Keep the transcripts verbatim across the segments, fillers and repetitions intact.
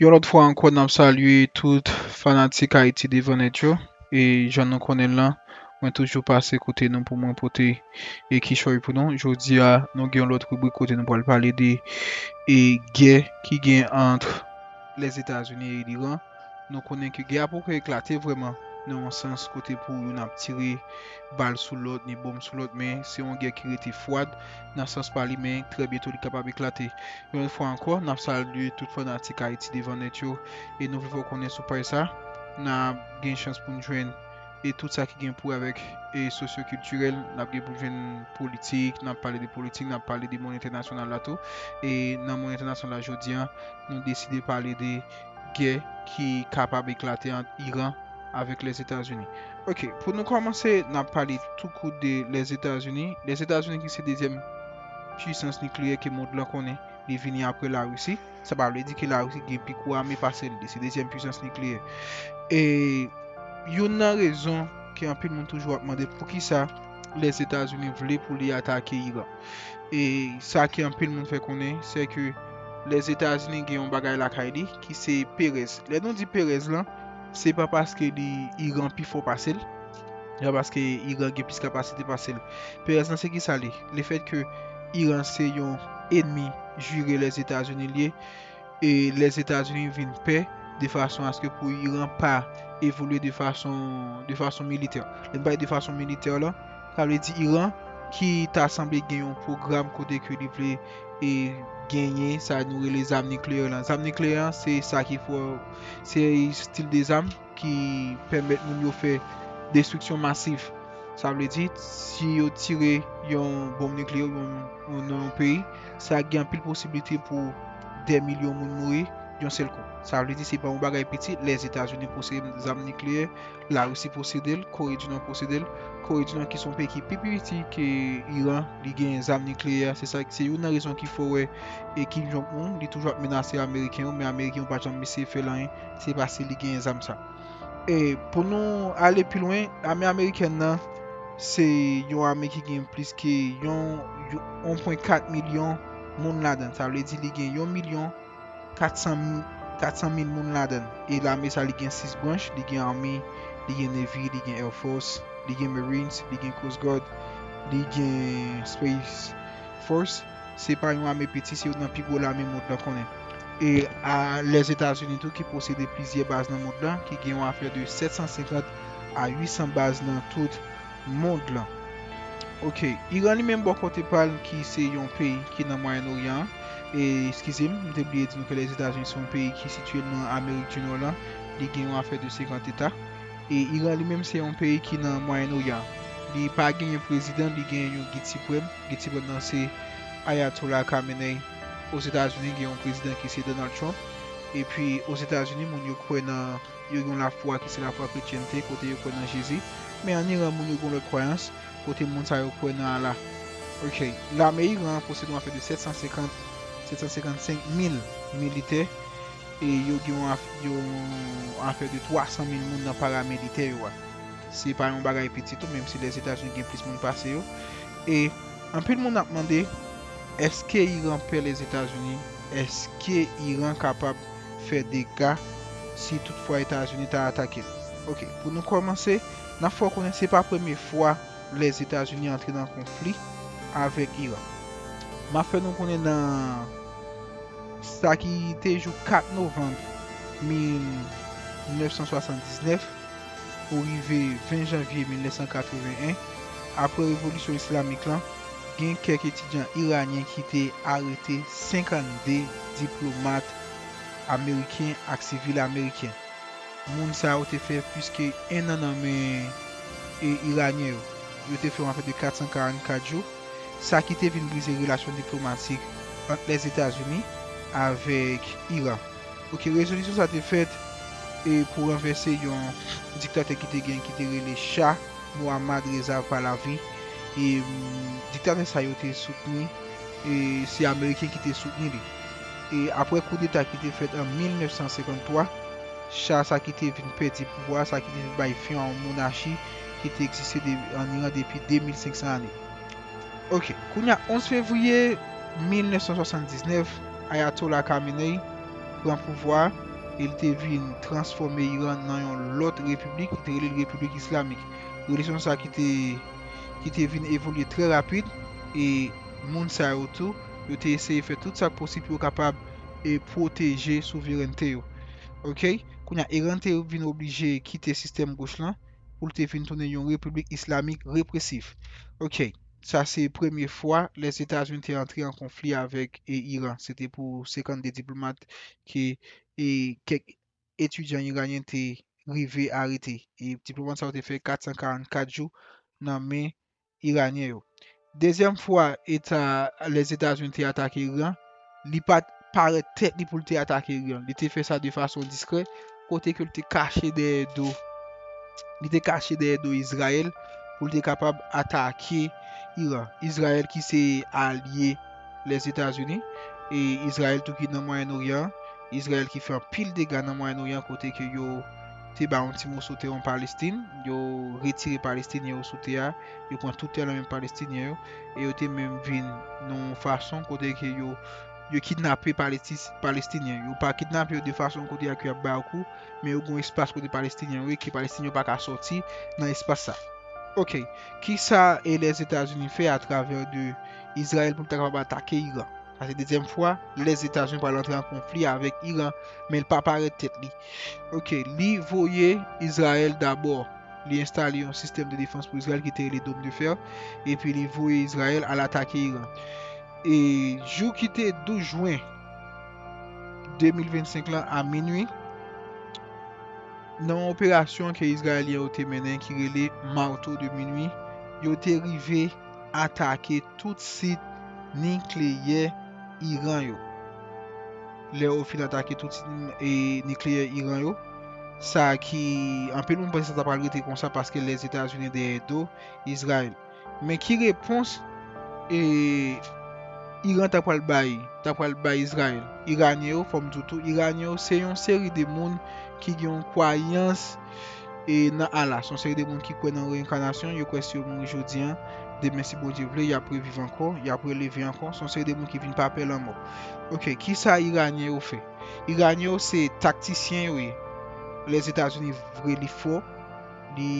Yon lòt fwa ankò, n ap salye tout fanatik Ayiti Devan Nèt yo. E jan nou konnen l lan, mwen toujou pase kote nou pou mwen pote e kichòy pou nou. Jodi a, nou gen yon lòt ribrik kote nou pral pale de e gè ki gen ant Lèzetazini e Liran. Nou konnen ke gè a poko eklate vrèman nan yon sans kote pou youn ap tire bal sou lòt, ni bonm sou lòt, men se yon gè ki rete fwad nan sans pa li, men trè byento li kapab eklate. Yon lòt fwa ankò, n ap salye tout fanatik Ayiti Devan Nèt yo, e nou vle fè w konnen sou paj sa, n ap gen chans pou n jwenn e tout sa ki gen pou wè avèk e sosyokiltirèl, n ap gen pou jwenn politik, n ap pale de politik, n ap pale de mond entènasyonal la tou. E nan mond entènasyonal la jodi a, nou deside pale de gè ki kapab eklate ant Iran avèk Lèzetazini. Ok, pou nou kòmanse, n ap pale tou kout de Lèzetazini. Lèzetazini ki se dezyèm pwisans nikleyè ke mond lan konnen, li vini apre Larisi. Sa pa vle di ke Larisi gen pi gwo ame pase l, li se dezyèm pwisans nikleyè. E youn nan rezon ke anpil moun toujou ap mande poukisa Lèzetazini vle pou li atake Iran. E sa ke anpil moun fè konnen, se ke Lèzetazini gen yon bagay lakay li ki se perèz. Lè nou di perèz lan, se pa paske li Iran pi fò pase l, se pa paske Iran gen plis kapasite pase l. Perèz lan se ki sa li? Lefèt ke Iran se yon enmi jire Lèzetazini li ye, e Lèzetazini vin pè de fason aske pou Iran pa evolye de fason, de fason militè. Lè m pale de fason militè la, sa vle di Iran ki ta sanble gen yon pwogram kote ke li vle e genyen sa nou rele zam nikleyè lan. Zam nikleyè an, se sa ki fò, se estil de zam ki pèmèt moun yo fè destriksyon masiv. Sa vle di, si yo tire yon bonm nikleyè yon, yon, nan yon peyi, sa gen anpil posiblite pou dè milyon moun mouri yon sèl kou. Sa vle di, se pa yon bagay piti. Lèzetazini posede zam nikleyè, Larisi posede l, Kore di Nò posede l. Kore di Nò ki se yon peyi ki pi, pi piti ke Iran, li gen zam nikleyè. Se sa, se youn nan rezon ki fè w wè e Kim Jong Un, li toujou ap menase Ameriken yo, men Ameriken yo pa janm eseye fè l anyen. Se paske li gen zam sa. E pou nou ale pi lwen, ame amerikèn nan, se yon ame ki gen plis ke yon, yon pwen kat milyon moun ladan l. Sa vle di li gen yon milyon kat san, kat san mil moun ladan l. E lame sa, li gen sis branch, li gen Army, li gen Navy, li gen Air Force, li gen Marines, li gen Coast Guard, li gen Space Force. Se pa yon ame piti, se youn nan pi gwo lame mond lan konnen. E a, Lèzetazini tou ki posede plizyè baz nan mond lan, ki gen yon afè de sèt san senkant a uit san baz nan tout mond lan. Ok, Iran li menm bò kote pa l, ki se yon peyi ki nan Mwayen Oryan an. E, eskize m, m te bliye di nou ke Lèzetazini se yon peyi ki sitiye l nan Amerik di Nò lan. Li gen yon afè de senkant eta. E Iran li menm se yon peyi ki nan Mwayen Oryan. Li pa genyen prezidan, li genyen yon gid siprèm. Gid siprèm nan se Ayatollah Khamenei. Ozetazini gen yon prezidan ki se Donald Trump. Epi Ozetazini, moun yo kwè nan, yo gen yon lafwa ki se lafwa kretyènte, kote yo kwè nan Jezi. Men an Iran, moun yo gen yon lòt kwayans, kote moun sa yo kwè nan Allah. Ok, lame Iran an posede yon afè de sèt san senkant, sèt san senkannsenk mil militè, e yo gen yon af-, yon afè de twa san mil moun nan paramilitè yo a. Se pa yon bagay piti tou, menm si Lèzetazini gen plis moun pase yo. E anpil moun ap mande, èske Iran pè Lèzetazini? Èske Iran kapab fè dega si toutfwa Etazini ta atake l? Ok, pou nou kòmanse, n ap fè w konnen se pa premye fwa Lèzetazini antre nan konfli avèk Iran. M ap fè nou konnen nan sa ki te jou kat novanm mil nèf san swasanndiznèf pou rive ven janvye mil nèf san katreven en, apre revolisyon islamik lan, gen kèk etidyan iranyen ki te arete senkannde diplomat ameriken ak sivil ameriken. Moun sa yo te fè plis ke en an nan men e, iranyen yo. Yo te fè yon afè de kat san karannkat jou, sa ki te vin brize relasyon diplomatik ant Lèzetazini avèk Iran. Ok, rezolisyon sa te fèt e pou ranvèse yon diktatè ki te gen, ki te rele Shah Mohammad Reza Pahlavi. E, mm, diktatè sa yo te soutni, e se Ameriken ki te soutni li. E apre koudeta ki te fèt an mil nèf san senkanntwa, Shah sa ki te vin pèdi pouvwa, sa ki te vin bay fen a yon monachi ki te egziste de, an Iran depi de mil senk san ane. Ok, kounye a, onz fevriye mil nèf san swasanndiznèf, Ayatollah Khamenei pran pouvwa a, e li te vin transfòme Iran nan yon lòt repiblik, li te rele l Repiblik Islamik. Relijyon sa ki te, ki te vin evolye trè rapid, e moun sa yo tou, yo te eseye fè tout sa k posib pou yo kapab e pwoteje souverènte yo. Oke? Kounye a, Iran te vin oblije kite sistèm goch lan pou l te vin tounen yon repiblik islamik represif. Oke, sa se premye fwa Lèzetazini te antre an konfli avèk e Iran. Se te pou senkannde diplomat ke e kèk etidyan iranyen te rive arete. E diplomat sa yo te fè kat san karannkat jou nan men iranyen yo. Dezyèm fwa eta Lèzetazini te atake Iran, li pa t parèt tèt li pou l te atake Iran. Li te fè sa de fason diskrè, kote ke l te kache dèyè do, li te kache dèyè do Izrayèl pou l te kapab atake Iran. Izrayèl ki se alye Lèzetazini, e Izrayèl tou ki nan Mwayen Oryan an. Izrayèl ki fè anpil dega nan Mwayen Oryan kote ke yo te ba yon ti moso tè an Palestin, yo retire Palestinyen yo sou tè a, yo pran tout tè nan men Palestinyen yo, e yo te menm vin nan yon fason kote ke yo, yo kidnape Palestis-, Palestinyen. Yo pa kidnape yo de fason kote a ke y ap ba yo kou, men yo gen yon espas kote Palestinyen yo ye, ke Palestinyen yo pa ka sòti nan espas sa. Oke, kisa e Lèzetazini fè atravè de Izrayèl pou l ta kapab atake Iran? Sa se dezyèm fwa Lèzetazini pral antre an konfli avèk Iran, men l pa parèt tèt li. Oke, li voye Izrayèl dabò. Li enstale yon sistèm de defans pou Izrayèl ki te rele Dôme de Fer, epi li voye Izrayèl al atake Iran. E jou ki te douz jen de mil vennsenk lan a minwi, nan yon operasyon ke Izrayelyen yo te mennen ki rele Marteau de Minuit, yo te rive atake tout sit nikleyè Iran yo. Lè yo fin atake tout sit e, nikleyè Iran yo, sa ki anpil moun panse sa ta pral rete konsa paske Lèzetazini dèyè do Izrayèl. Men ki repons e, Iran ta pral bay, ta pral bay Izrayèl? Iranyen yo, fò m di w tou, Iranyen yo se yon seri de moun ki gen yon kwayans e, nan Allah. Se yon seri de moun ki kwè nan reyinkanasyon, yo kwè si yo mouri jodi an, demen si Bondye vle, y ap reviv ankò, y ap releve ankò. Se yon seri de moun ki vin pa pè lanmò. Oke, kisa Iranyen yo fè? Iranyen yo se taktisyen yo ye. Lèzetazini vre li fò, li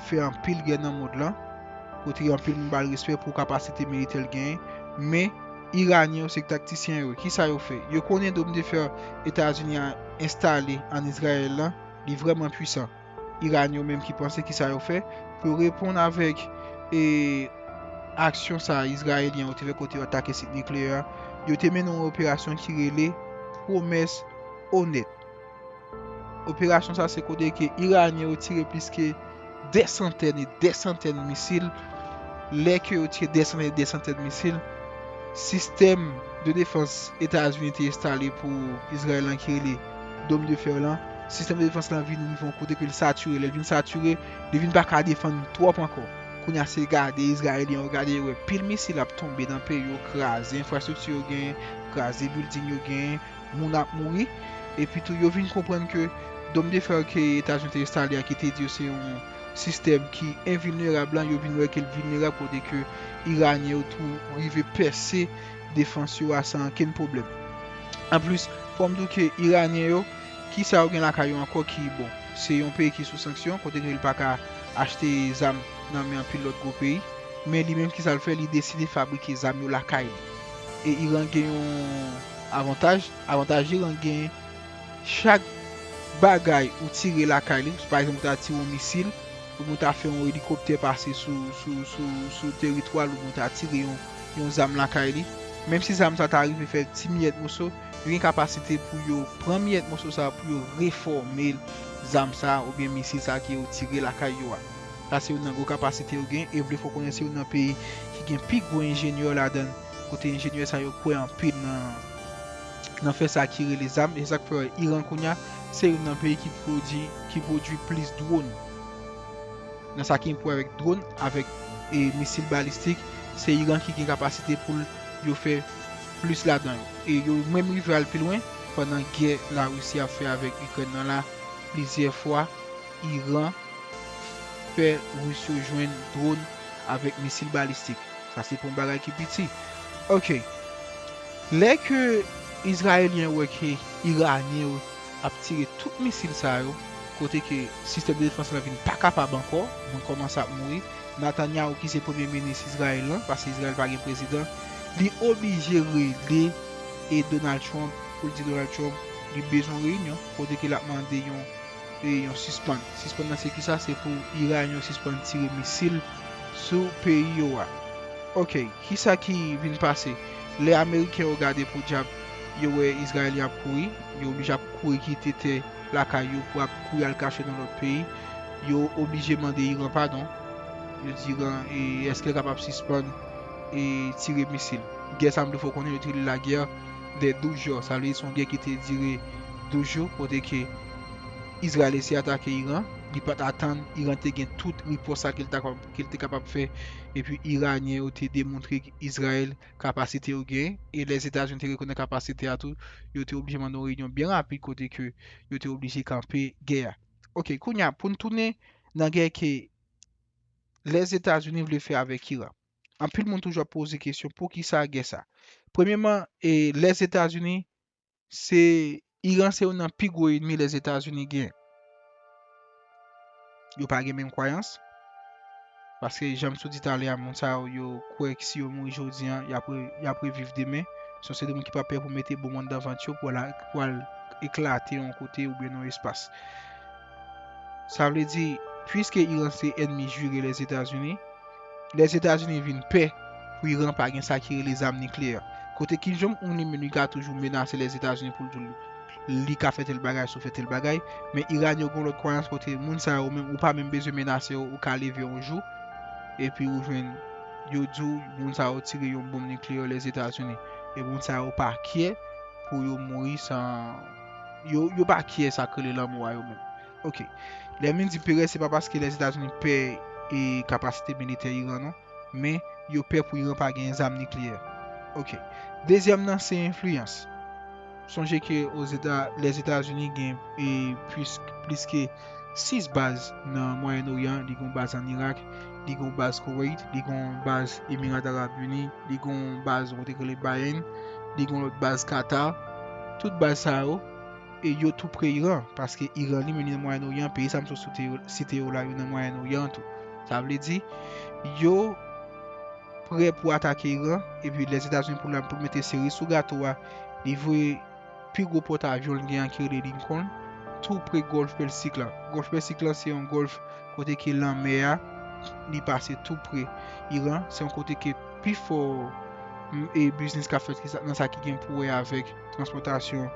fè anpil gè nan mond lan, kote anpil moun ba l respè pou kapasite militè l genyen, men Iranyen yo se taktisyen yo ye. Kisa yo fè? Yo konnen dòm de fè Etazini a enstale ann Izrayèl lan, li vrèman pwisan. Iranyen yo menm ki panse kisa yo fè pou yo reponn avèk e, aksyon sa Izrayelyen yo te fè kote yo atake sit nikleyè a, yo te mennen yon operasyon ki rele Pwomès Onèt. Operasyon sa se kote ke Iranyen yo tire plis ke dè santèn e dè santèn misil. Lè ke yo tire dè santèn e dè santèn misil, sistèm de defans Etazini te enstale pou Izrayèl lan ki rele Dòm de Fè lan, sistèm de defans lan vin rive yon kote ke l satire. Lè l vin satire, li vin pa ka defann twòp ankò. Kounye a se gade Izrayelyen yo gade yo wè pil misil ap tonbe nan peyi yo, kraze enfrastrikti yo genyen, kraze bilding yo genyen, moun ap mouri. Epi tou yo vin konprann ke dòm de fè ke Etazini te enstale a ki te di yo se yon sistèm ki envilnerab lan, yo vin wè ke l vilnerab kote ke Iranyen yo tou rive pèse defans yo a san okenn pwoblèm. Anplis, fò m di w ke Iranyen yo, kisa yo gen lakay yo ankò ki bon? Se yon peyi ki sou sanksyon, kote ke l pa ka achte zam nan men anpil lòt gwo peyi. Men li menm, kisa l fè? Li deside fabrike zam yo lakay li. E Iran gen yon avantaj. Avantaj Iran gen, chak bagay ou tire lakay li, pa egzanp, ou ta tire yon misil, oubyen ou ta fè yon elikoptè pase sou, sou, sou, sou teritwa l, oubyen ou ta tire yon, yon zam lakay li, menm si zam sa ta rive fè ti miyèt moso, yo gen kapasite pou yo pran miyèt moso sa pou yo refòme zam sa oubyen misil sa ke yo tire lakay yo a. Sa se youn nan gwo kapasite yo gen, e vle fò konnen se youn nan peyi ki gen pi gwo enjenyè ladan l, kote enjenyè sa yo kwè anpil nan, nan fè sa ki rele zam. E se sa k fè Iran kounye a se youn nan peyi ki pwodui, ki pwodui plis dwòn. Nan sa ki gen pou wè avèk dwòn, avèk e, misil balistik, se Iran ki gen kapasite pou l, yo fè plis ladan yo. E yo menm rive al pi lwen, pandan gè Larisi ap fè avèk Ikrèn nan la, plizyè fwa Iran fè Ris yo jwenn dwòn avèk misil balistik. Sa se pa yon bagay ki piti. Oke. Lè ke Izrayelyen wè ke Iranyen yo ap tire tout misil sa yo, kote ke sistèm de defans lan vin pa kapab ankò, moun kòmanse ap mouri. Netanyahu, ki se premye minis Izrayèl lan, paske Izrayèl pa gen prezidan, li oblije rele e Donald Trump, pou l di Donald Trump li bezwen reyinyon, kote ke l ap mande yon, e yon sispann. Sispann nan se kisa? Se pou Iranyen yo sispann tire misil sou peyi yo a. Ok, kisa ki vin pase? Lè Ameriken yo gade podyab, yo wè Izrayèl y ap kouri, yo oblije ap kouri kite tè lakay yo pou ap kouri al kache nan lòt peyi. Yo oblije mande Iran padon. Yo di Iran, e, èske l kapab sispann, e, tire misil? Gè sa m vle fè w konnen, yo te rele lagè dè douz jou. Sa vle di se yon gè ki te dire douz jou, kote ke Izrayèl eseye atake Iran. Li pa t atann Iran te gen tout ripòs sa ke l ta, ke l te kapab fè. Epi Iranyen yo te demontre Izrayèl kapasite yo gen, e Lèzetazini te rekonèt kapasite a tou, yo te oblije mande yon reyinyon byen rapid kote ke yo te oblije kanpe gè a. Ok, kounye a, pou n tounen nan gè ke Lèzetazini vle fè avèk Iran. Anpil moun toujou ap poze kesyon, poukisa gè sa? Premyèman, e Lèzetazini, se, Iran se youn nan pi gwo ènmi Lèzetazini gen. Yo pa gen menm kwayans. Paske, jan m sot di talè a, moun sa yo, yo kwè ke si yo mouri jodi a, y ap re-, y ap reviv demen. Se yon seri de moun ki pa pè pou mete bonm anndan vant yo pou al, pou al eklate yon kote oubyen nan yon espas. Sa vle di, piske Iran se ènmi jire Lèzetazini, Lèzetazini vin pè pou Iran pa gen sa ki rele zam nikleyè. Kote Kim Jong Un li menm li ka toujou menase Lèzetazini pou l di l, li ka fè tèl bagay si w fè tèl bagay, men Iranyen yo gen yon lòt kwayans kote moun sa yo menm, ou pa menm bezwen menase yo, ou ka leve yon jou, epi ou jwenn, yo di w moun sa yo tire yon bonm nikleyè Lèzetazini. E moun sa yo pa kyè pou yo mouri san, yo, yo pa kyè sa k rele lanmò a yo menm. Ok. Lè m di pè, se pa paske Lèzetazini pè e kapasite militè Iran non, men yo pè pou Iran pa gen zam nikleyè. Ok. Dezyèm nan se enfliyans. Sonje ke Ozeta-, Lèzetazini gen e plis, plis ke sis baz nan Mwayen Oryan, li gen baz an Irak, li gen baz Kuwait, li gen baz Emirat Arab Ini, li gen baz kote k rele Bahrain, li gen lòt baz Qatar. Tout baz sa yo, e yo tou pre Iran, paske Iran li menm li nan Mwayen Oryan, peyi sa m sot site yo, site yo la, yo nan Mwayen Oryan tou. Sa vle di, yo prè pou atake Iran, epi Lèzetazini pou l, pou l mete seri sou gato a, li voye pi gwo pòt avyon l gen an ki rele Lincoln, tou pre Gòlf Pèsik lan. Gòlf Pèsik lan se yon gòlf kote ke lanmè a, li pase tou pre Iran. Se yon kote ke pifò, m, e biznis k ap fèt ki sa, nan sa ki gen pou wè avèk transpòtasyon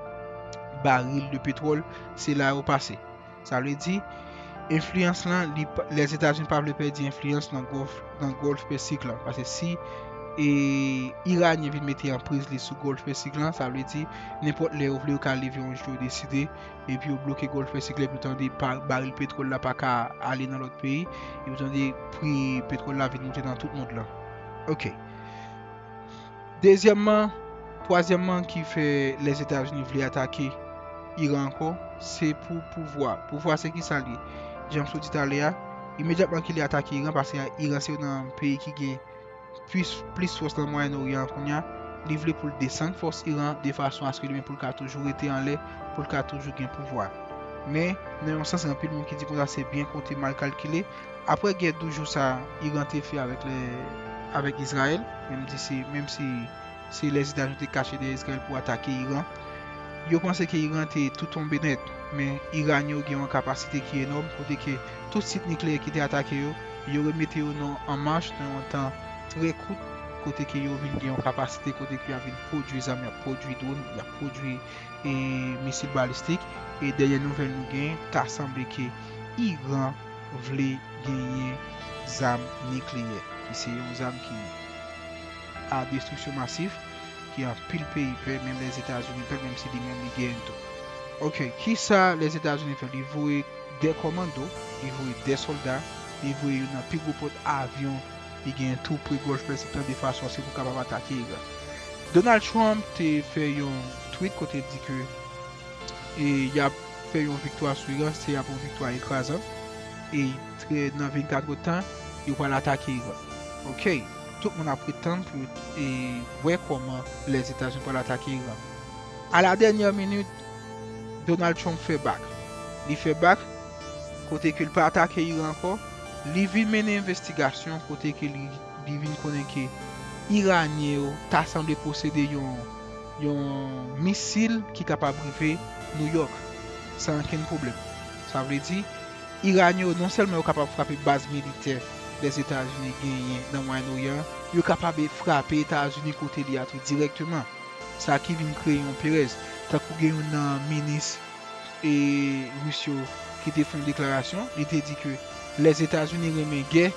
baril de petwòl, se la yo pase. Sa vle di, enfliyans lan, li pa, Lèzetazini pa vle pèdi enfliyans nan gòf, nan Gòlf Pèsik lan. Paske si, e, Iranyen vin mete anpriz li sou Gòlf Pèsik lan, sa vle di, nenpòt lè yo vle, yo ka leve yon jou, yo deside, epi yo bloke Gòlf Pèsik lan, epi w tande pa, baril petwòl la pa ka ale nan lòt peyi, epi w tande pri petwòl la vin moute nan tout mond lan. Ok. Dezyèmman, twazyèmman ki fè Lèzetazini vle atake Iran ankò, se pou pouvwa. Pouvwa se kisa l ye? Jan m sot di talè a, imedyatman ke li atake Iran, paske Iran se youn nan peyi ki gen plis, plis fòs nan Mwayen Oryan an kounye a, li vle pou l desann fòs Iran de fason aske li menm pou l ka toujou rete anlè, pou l ka toujou gen pouvwa. Men, nan yon sans, gen anpil moun ki di konsa se byen konte, mal kalkile. Apre gè douz jou sa a Iran te fè avèk lè, avèk Izrayèl, menm di se, menm si se Lèzetazini te kache dèyè Izrayèl pou atake Iran, yo panse ke Iran te tou tonbe nèt. Men Iranyen yo gen yon kapasite ki enòm, kote ke tout sit nikleyè ki te atake yo, yo remete yo nan, an mach nan yon tan trè kout, kote ke yo vin gen yon kapasite kote ke y ap vin pwodui zam, y ap pwodui dwòn, y ap pwodui, e, misil balistik. E dènyè nouvèl nou gen, ta sanble ke Iran vle genyen zam nikleyè, ki se yon zam ki a destriksyon masif, ke anpil peyi pè, menm Lèzetazini pè, menm si li menm li genyen l tou. Ok, kisa Lèzetazini fè? Li voye de kòmando, li voye de sòlda, li voye youn nan pi gwo pòt avyon li genyen tou pre Gòlf Pèsik lan de fason aske pou kapab atake Iran. Donald Trump te fè yon tweet kote l di ke, e, y ap fè yon viktwa sou Iran, se ap yon viktwa ekrazan. E trè, nan vennkat èdtan, yo pral atake Iran. Ok, tout moun ap ret tann pou yo, e, wè kòman Lèzetazini pral atake Iran. A la dènyè minit, Donald Trump fè bak. Li fè bak, kote ke l pa atake Iran ankò, li vin mennen envestigasyon kote ke li, li vin konnen ke Iranyen yo ta sanble posede yon, yon misil ki kapab rive New York san ankenn pwoblèm. Sa vle di, Iranyen yo non sèlman yo kapab frape baz militè Lèzetazini genyen nan Mwayen Oryan, yo kapab frape Etazini kote li a tou dirèkteman. Sa ki vin kreye yon perèz. Tankou gen youn nan minis e Ris yo ki te fè yon deklarasyon, li te di ke Lèzetazini renmen gè,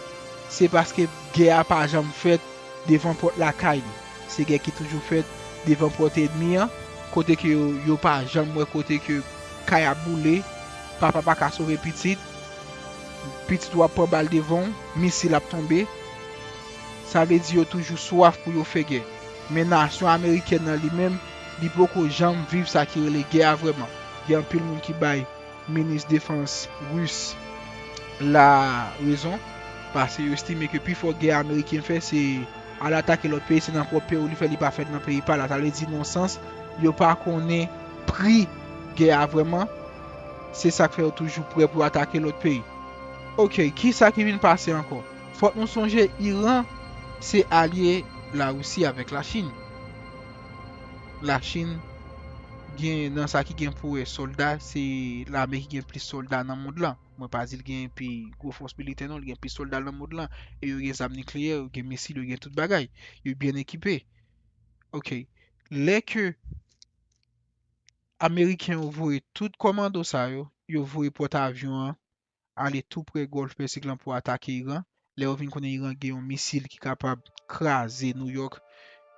se paske gè a pa janm fèt devan pòt lakay li. Se gè ki toujou fèt devan pòt ènmi an, kote ke yo, yo pa janm wè kote ke kay ap boule, papa pa ka sove pitit, pitit w ap pran bal devan w, misil ap tonbe. Sa vle di yo toujou swaf pou yo fè gè. Men nasyon amerikèn nan li menm, li poko janm viv sa ki rele gè a vrèman. Gen anpil moun ki bay minis defans ris la rezon, paske yo estime ke pi fò gè ameriken fè se al atake lòt peyi, se nan pwòp peyi w li fè, li pa fè l nan peyi pa l la. Sa vle di nan sans, yo pa konnen pri gè a vrèman, se sa k fè yo toujou prè pou atake lòt peyi. Oke, kisa ki vin pase ankò? Fòk nou sonje Iran se alye Larisi avèk Lachin. Lachin gen nan sa ki gen pou wè sòlda, se lame ki gen plis sòlda nan mond lan. Mwen pa di l gen pi gwo fòs militè non, li gen plis sòlda nan mond lan. E yo gen zam nikleyè, yo gen misil, yo gen tout bagay. Yo byen ekipe. Oke. Lè ke Ameriken yo voye tout kòmando sa yo, yo voye pòt avyon an ale tou prè Gòlf Pèsik lan pou atake Iran. Lè yo vin konnen Iran gen yon misil ki kapab kraze New York,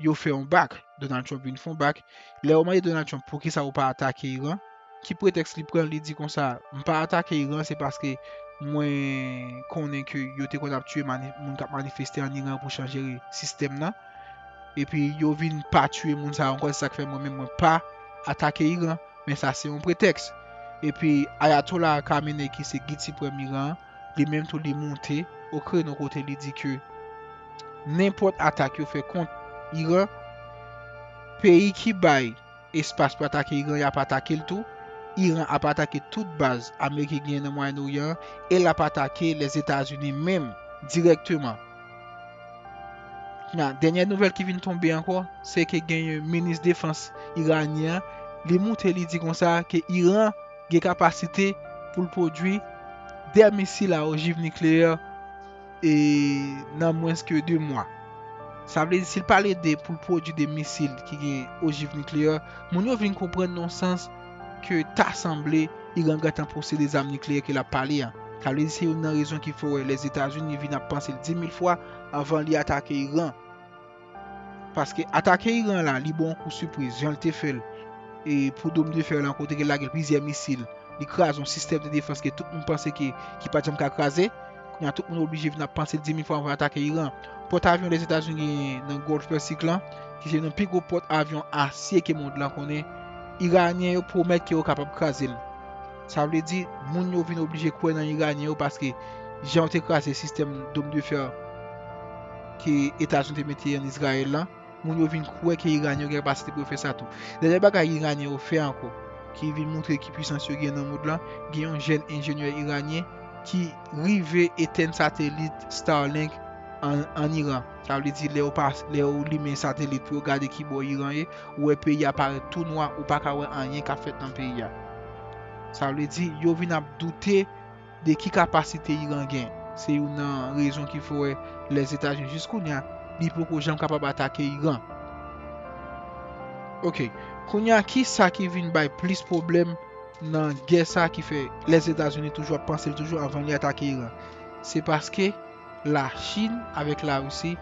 yo fè yon bak. Donald Trump vin fè yon bak. Lè yo mande Donald Trump poukisa ou pa atake Iran, ki pretèks li pran? Li di konsa, m pa atake Iran, se paske mwen konnen ke yo te konn ap tiye mani-, moun k ap manifeste ann Iran pou chanje sistèm nan. Epi yo vin pa tiye moun sa yo ankò, se sa k fè mwen menm mwen pa atake Iran. Men sa se yon pretèks. Epi Ayatollah Khamenei ki se gid siprèm Iran an, li menm tou li moute o kreno kote li di ke nenpòt atak yo fè kont Iran, peyi ki bay espas pou atake Iran, y ap atake l tou. Iran ap atake tout baz Ameriken genyen nan Mwayen Oryan an e l ap atake Lèzetazini menm dirèkteman. Nan dènyè nouvèl ki vin tonbe ankò, se ke gen yon minis defans iranyen an, li moute li di konsa ke Iran gen kapasite pou l pwodui de misil a ojiv nikleyè e nan mwens ke de mwa. Sa vle di, si l pale de pou l pwodui de misil ki gen ojiv nikleyè, moun yo vin konprann nan sans ke ta sanble Iran gentan posede zam nikleyè ke l ap pale a. Sa vle di, se youn nan rezon ki fè w wè Lèzetazini vin ap panse l di mil fwa anvan li atake Iran. Paske atake Iran la, li ba w yon kou sipriz, jan l te fè l e pou Dome de Fer lan, kote ke l lage l plizyè misil. Li kraze yon sistèm de defans ke tout moun panse ke, ki pa t janm ka kraze. Kounye a, tout moun oblije vin ap panse l di mil fwa anvan atake Iran. Pòt avyon Lèzetazini genyen nan Gòlf Pèsik lan, ki se youn nan pi gwo pòt avyon asye ke mond lan konnen, Iranyen yo pwomèt ke yo kapab kraze l. Sa vle di, moun yo vin oblije kwè nan Iranyen yo paske jan yo te kraze sistèm Dome de Fer ke Etazini te mete ann Izrayèl lan, moun yo vin kwè ke Iranyen yo gen kapasite pou yo fè sa tou. Dènyè bagay Iranyen yo fè ankò, ki vin montre ki pwisans yo gen nan mond lan, gen yon jèn enjenyè iranyen ki rive etèn satelit Starlink ann, ann Iran. Sa vle di, lè yo pa, lè yo limen satelit pou yo gade ki bò Iran ye, ou wè peyi a parèt tou nwa, ou pa ka wè anyen k ap fèt nan peyi a. Sa vle di, yo vin ap doute de ki kapasite Iran gen. Se youn nan rezon ki fè w wè Lèzetazini jis kounye a, li poko janm kapab atake Iran. Oke, kounye a, ki sa ki vin bay plis pwoblèm nan gè sa ki fè Lèzetazini toujou ap panse l toujou anvan li atake Iran? Se paske Lachin avèk Larisi,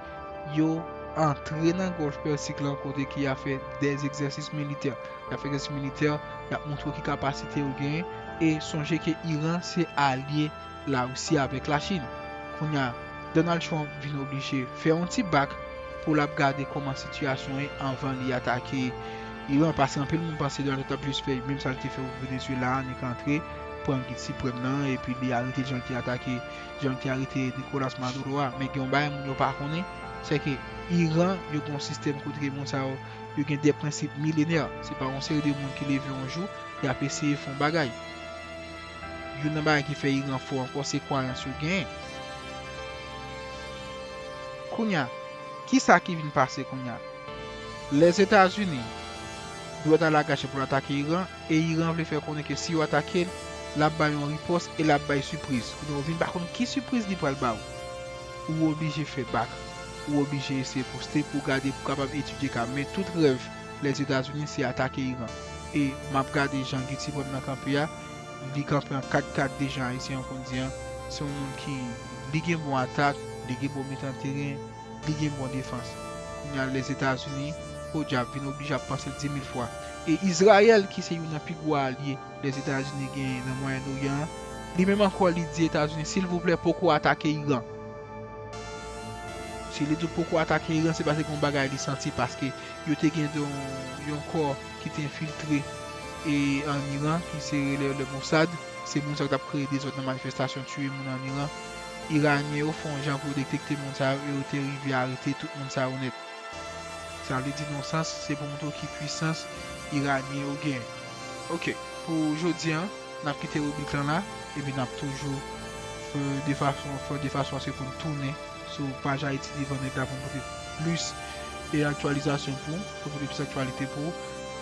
yo antre nan Gòlf Pèsik lan kote ke y ap fè dè egzèsis militè. Y ap fè egzèsis militè, y ap montre ki kapasite yo genyen. E sonje ke Iran se alye Larisi avèk Lachin. Kounye a, Donald Trump vin oblije fè yon ti bak pou l ap gade kòman sitiyasyon ye anvan li atake Iran. Paske anpil moun panse Donald Trump t ap jis fè menm sa l te fè pou Venezuela a, nèk antre, pran gid siprèm nan, epi li arete jan l te atake jan l te arete Nicolas Maduro a. Men gen yon bagay moun yo pa konnen, se ke Iran, yo gen yon sistèm kote ke moun sa yo, yo gen de prensip milenè. Se pa yon seri de moun ki leve yon jou, y ap eseye fè yon bagay. Youn nan bagay ki fè Iran fò ankò, se kwayans yo genyen. Kounye a, kisa ki vin pase kounye a? Lèzetazini dwèt al agache pou l atake Iran, e Iran vle fè konnen ke si yo atake l, l ap bay yon ripòs e l ap bay sipriz. Kounye a, ou vin pa konn ki sipriz li pral ba w. Ou oblije fè bak. Ou oblije eseye poste pou w gade, pou w kapab etidye ka. Men tout rèv Lèzetazini se atake Iran. E m ap gade jan Guy T pran nan kanpe a, li kanpe an kat kat deja, Ayisyen an konn di an. Se yon moun ki, li gen bon atak, li gen bon mitan teren, li gen bon defans. Kounye a Lèzetazini, podyab, vin oblije ap panse l di mil fwa. E Izrayèl, ki se youn nan pi gwo alye Lèzetazini genyen nan Mwayen Oryan an, li menm ankò li di Etazini, silvouplè, poko atake Iran. Si li di w poko atake Iran, se paske gen yon bagay li santi, paske yo te gen yon, yon kò ki te enfiltre e an Iran, ki se rele le Mossad. Se moun sa yo t ap kreye dezòd nan manifestasyon, tiye moun an Iran. Iranyen yo fè yon jan pou yo detekte moun sa yo e yo te rive arete tout moun sa yo nèt. Sa vle di nan yon sans, se pou montre w ki pwisans Iranyen yo genyen. Ok, pou jodi an, n ap kite ribrik lan la, epi n ap toujou fè de fason, fè de fason aske pou n tounen sou paj Ayiti Devan Nèg la pou n pote plis e aktyalizasyon pou, pou n pote plis aktyalite pou.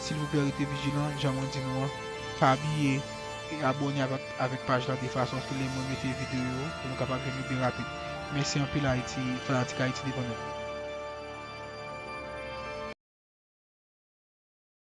Silvouplè, rete vijilan, jan mwen di nou an, pa bliye e abòne avèk, avèk paj la de fason aske lè mwen mete videyo, pou nou kapab jwenn yo byen rapid. Mèsi anpil Ayiti, fanatik Ayiti Devan Nèg.